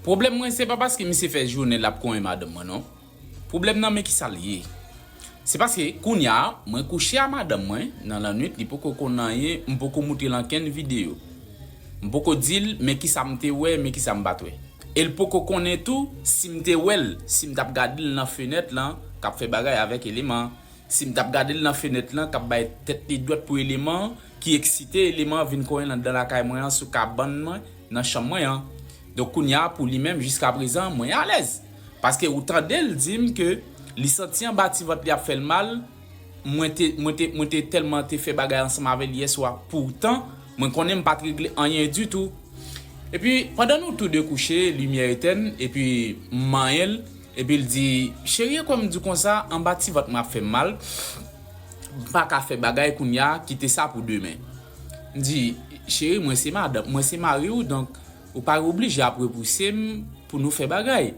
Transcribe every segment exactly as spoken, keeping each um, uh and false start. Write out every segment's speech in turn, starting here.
Pwoblèm mwen, se pa paske misye fè jounen l ap konyen madanm mwen, non. Pwoblèm nan, men kisa l ye. Se paske, kounye a, mwen kouche a madanm mwen, nan lannwit, li poko konn anyen, m poko moutre l ankenn videyo. M poko di l, men kisa m te wè, men kisa m pa t wè. E l poko konnen tou, si m te wè l, si m t ap gade l nan fenèt lan, k ap fè bagay avèk Eleman. Si m t ap gade l nan fenèt lan, k ap bay tèt li dwèt pou Eleman, ki eksite Eleman vin konyen l anndan lakay mwen an, sou kabann mwen, nan chanm mwen an. Donk, kounye a, pou li menm, jiskaprezan, mwen alèz. Paske ou tande l di m ke li santi anba ti vant li ap fè l mal, mwen te, mwen te, mwen te tèlman te fè bagay ansanm avè l yè swa. Poutan, mwen konnen m pa t regle anyen ditou. Epi, pandan nou tou de kouche, limyè etèn, epi m manyen l, epi l di, cheri, e kwè m di w konsa, anba ti vant mwen ap fè m mal, m pa ka fè bagay kounye a, kite sa pou demen. M di, cheri, mwen se madanm, mwen se mari w, donk, ou pa oblije ap repouse m pou nou fè bagay.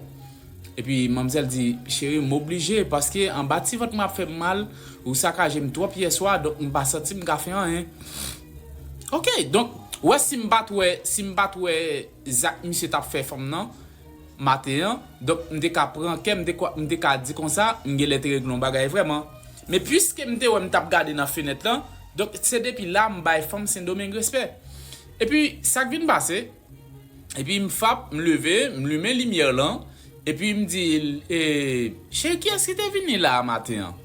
Epi manmzèl di, cheri, m oblije, paske anba ti vant mwen ap fè m mal, ou sakaje m twòp yè swa, donk m pa santi m ka fè anyen. Ok, donk, wè si m pa t wè, si m pa t wè zak misye t ap fè fanm nan, maten an, donk m te ka pran kè, m te ka, m te ka di konsa, m genlè te regle yon bagay vrèman. Men piske m te wè m t ap gade nan fenèt lan, donk se depi la m bay fanm Sendomeng respè. Epi, sa k vin pase, epi m fap, m leve, m limen limyè lan, epi m di l, e, cheri, kiyès ki te vini la a maten an?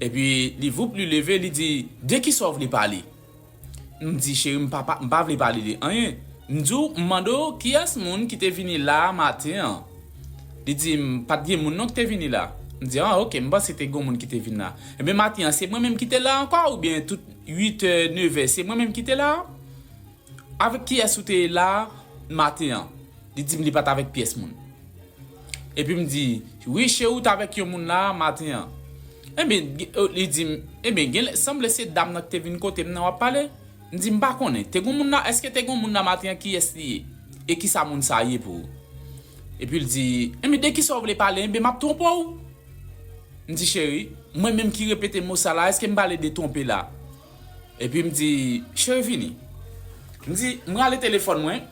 Epi li voup, li leve, li di, de kisa w vle pale? M di, cheri, m pa, pa, m pa vle pale de anyen. M di w, m mande w, kiyès moun ki te vini la a maten an? Li di, m pa t gen moun non ki te vini la. M di, ah, ok, m panse te gen moun ki te vin la. Ebyen, maten an, se mwen menm ki te la ankò, oubyen tout uit è, nèf è, se mwen menm ki te la? Avèk kiyès ou te ye la maten an? Li di m li pa t avèk pyès moun. Epi m di, wi, cheri, ou t avèk yon moun la maten an. Ebyen, li di m, ebyen, genlè, sanble se dam nan ki te vin kote m nan w ap pale. M di, m pa konnen. Te gen moun la, èske te gen moun la maten an, kiyès li ye? E kisa moun sa ye pou ou? Epi l di, enben, de kisa w vle pale? Enben, m ap twonpe w. M di, cheri, mwen menm ki repete mo sa la, èske m pale de twonpe la? Epi m di, cheri, vini. M di, m rale telefòn mwen.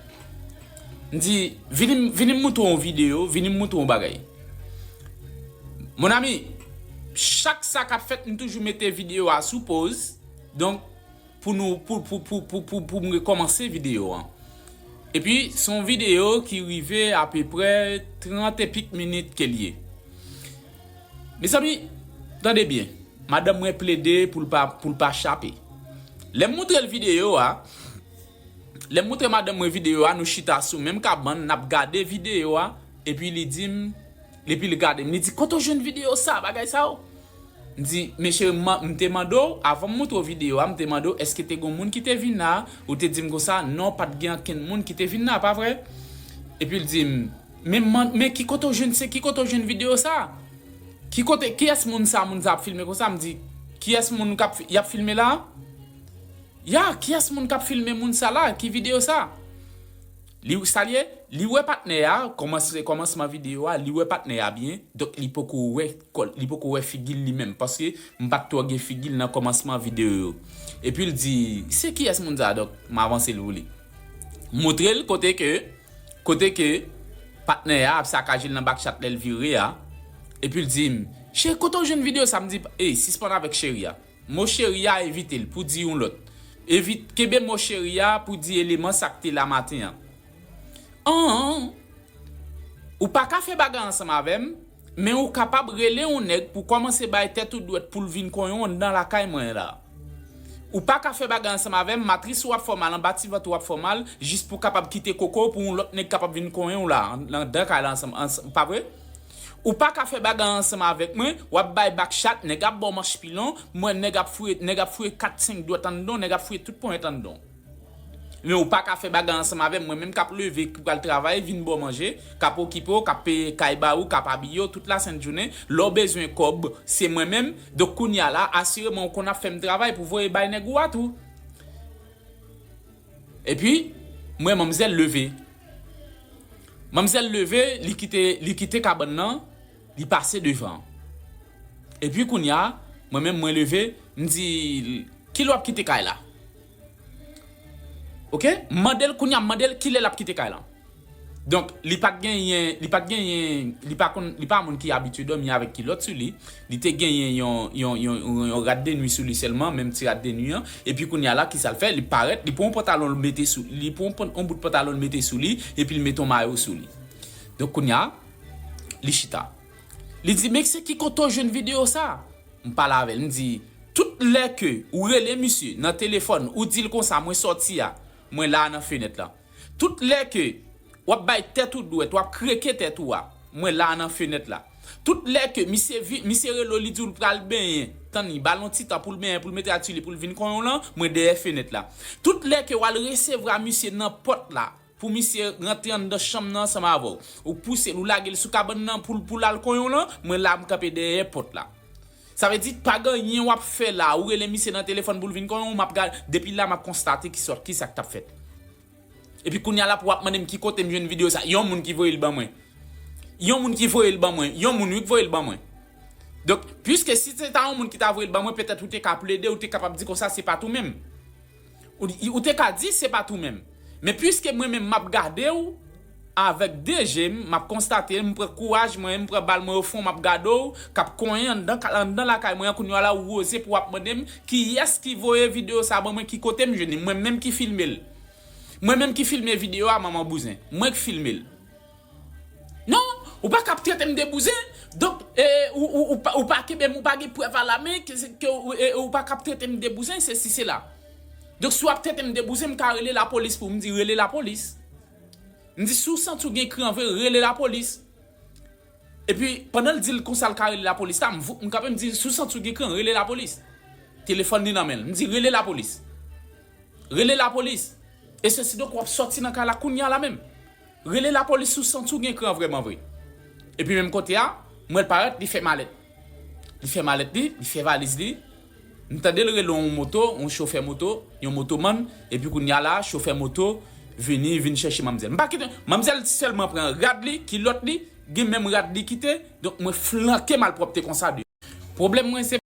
M di, vini, vini m moutre w yon videyo, vini m moutre w yon bagay. Mon ami, chak sa k ap fèt, m toujou mete videyo a sou poz. Donk, pou nou, pou, pou, pou, pou, pou, pou m rekòmanse videyo an. Epi, se yon videyo ki rive apeprè trant e pik minit ke l ye. Mezanmi, tande byen. Madanm mwen plede pou l pa, pou l pa chape. Lè m moutre l videyo a, lè m moutre madanm mwen videyo a, nou chita sou menm kabann, n ap gade videyo a, epi li di m, epi li gade m, li di, kote w jwenn videyo sa, bagay sa yo? M di, men cheri, m, m te mande w, avan m moutre w videyo a, m te mande w, èske te gen moun ki te vin la? Ou te di m konsa, non, pa t gen ankenn moun ki te vin la, pa vre? Epi l di m, men, men ki kote w jwenn, se ki kote w jwenn videyo sa? Ki kote, kiyès moun sa, moun sa ap filme konsa? M di, kiyès moun k ap, y ap filme la? Ya, kiyès moun k ap filme moun sa la? Ki videyo sa? Li salye, li wè patnè a, kòmanse, kòmansman videyo a, li wè patnè a byen, donk li poko wè kò l, li poko wè figi l li menm, paske m pa t twò gen figi l nan kòmansman videyo yo. Epi l di, se kiyès moun sa? Donk, m avanse l pou li. M moutre l kote ke, kote ke patnè a ap sakaje l nan Backchat lè l vire a. Epi l di m, cheri, kote w jwenn videyo sa? M di, ey, sispann avèk cheri a. Mo cheri a, evite l pou di yon lòt. Evit, kenbe mo cheri a pou di eleman sa k te la maten an. An, ou pa ka fè bagay ansanm avè m, men ou kapab rele yon nèg pou kòmanse bay tèt ou dwèt pou l vin konyen w anndan lakay mwen la. Ou pa ka fè bagay ansanm avè m, matris ou ap fè w mal, anba ti vant ou ap fè w mal, jis pou w kapab kite koko w pou yon lòt nèg kapab vin konyen w la, anndan kay la ansanm, ansanm, pa vre? Ou pa ka fè bagay ansanm avèk mwen, w ap bay Backchat, nèg ap ba w manch pilon, mwen nèg ap fouye, nèg ap fouye kat senk dwèt anndan w, nèg ap fouye tout ponyèt anndan w. Men ou pa ka fè bagay ansanm avè m, mwen menm k ap leve, k pral travay, vin ba w manje, k ap okipe w, k ap peye kay ba ou, k ap abiye w tout lasent jounen. Lè w bezwen kòb, se mwen menm. Donk kounye a la, asireman w konn ap fè m travay pou voye bay nèg ou a tou. Epi, m wè manmzèl leve. Manmzèl leve, li kite, li kite kabann nan, li pase devan. Epi kounye a, mwen menm mwen leve, m di, kilè w ap kite kay la? Ok? M mande l kounye a, m mande l kilè l ap kite kay la. Donk, li pa t genyen, li pa t genyen, li pa konn, li pa moun ki abitye dòmi avèk kilòt sou li. Li te genyen yon, yon, yon, yon, yon rad de nwi sou li sèlman, menm ti rad de nwi an. Epi kounye a la, ki sa l fè? Li parèt, li pran yon pantalon l mete sou, li pran yon pan- yon bout pantalon l mete sou li, epi l mete yon mayo sou li. Donk kounye a, li chita. Li di, "Mesye, ki kote w jwenn videyo sa?" M pale avè l, m di, "Tout lè ke ou rele misye nan telefòn, ou di l konsa, mwen sòti a, mwen la nan fenèt la. Tout lè ke w ap bay tèt ou dwèt, w ap kreke tèt ou a, mwen la nan fenèt la. Tout lè ke misye, vi- misye rele w, li di w l pral benyen, tann li, ba l yon ti tan pou l benyen, pou l mete rad sou li, pou l vin konyen w lan, mwen dèyè fenèt la. Tout lè ke w al resevwa misye nan pòt la, pou misye rantre anndan chanm nan ansanm avè w, ou pouse l, ou lage l sou kabann nan pou, pou l al konyen w lan, mwen la, m kanpe dèyè pòt la. Sa vle di, pa gen anyen w ap fè la, ou rele misye nan telefòn pou l vin konyen w, m ap gade, depi la, m ap konstate ki sòt, ki sa k t ap fèt. Epi kounye a la, pou w ap mande m ki kote m jwenn videyo sa, yon moun ki voye l ban mwen. Yon moun ki voye l ban mwen, yon moun wi k voye l ban mwen. Donk, piske si se ta yon moun ki ta voye l ban mwen, petèt ou te ka plede, ou te kapab di konsa, se pa t ou menm. Ou, ou te ka di se pa t ou menm. Men piske mwen menm m ap gade w avèk de je m, m ap konstate, m pran kouraj mwen, m pran bal mwen ofon, m ap gade w, k ap konyen anndan, anndan lakay mwen an, kounye a la ou oze pou w ap mande m kiyès ki voye videyo sa ban mwen, ki kote m jwenn li, mwen menm ki filme l. Mwen menm ki filme videyo a, manman bouzen. Mwen ki filme l. Non, ou pa kab trete m de bouzen. Donk, e, ou, ou, ou pa, ou pa kenbe m, ou pa gen prèv alamen ke, ke ou, e, ou pa kab trete m de bouzen, sesi, sela. Donk, si w ap trete m de bouzen, m ka rele lapolis pou w. M di, rele lapolis. M di, si w santi w gen kran vre, rele lapolis. Epi, pandan l di l konsa l ka rele lapolis la, m vou-, m kanpe, m di, si w santi w gen kran, rele lapolis. Telefòn li nan men l. M di, rele lapolis. Rele lapolis. E sesi donk, w ap sòti nan kay la kounye a la menm. Rele lapolis si w santi w gen kran vrèman vre. Epi menm kote a, m wè l parèt, li fè malèt. Li fè malèt li, li fè valiz li. M tande l rele yon moto, yon chofè moto, yon motomann, epi kounye a la, chofè moto vini, vin chèche manmzèl. M pa kite, manmzèl sèlman pran rad li, kilòt li, gen menm rad li kite, donk mwen flanke malpwòpte konsa de. Pwoblèm mwen se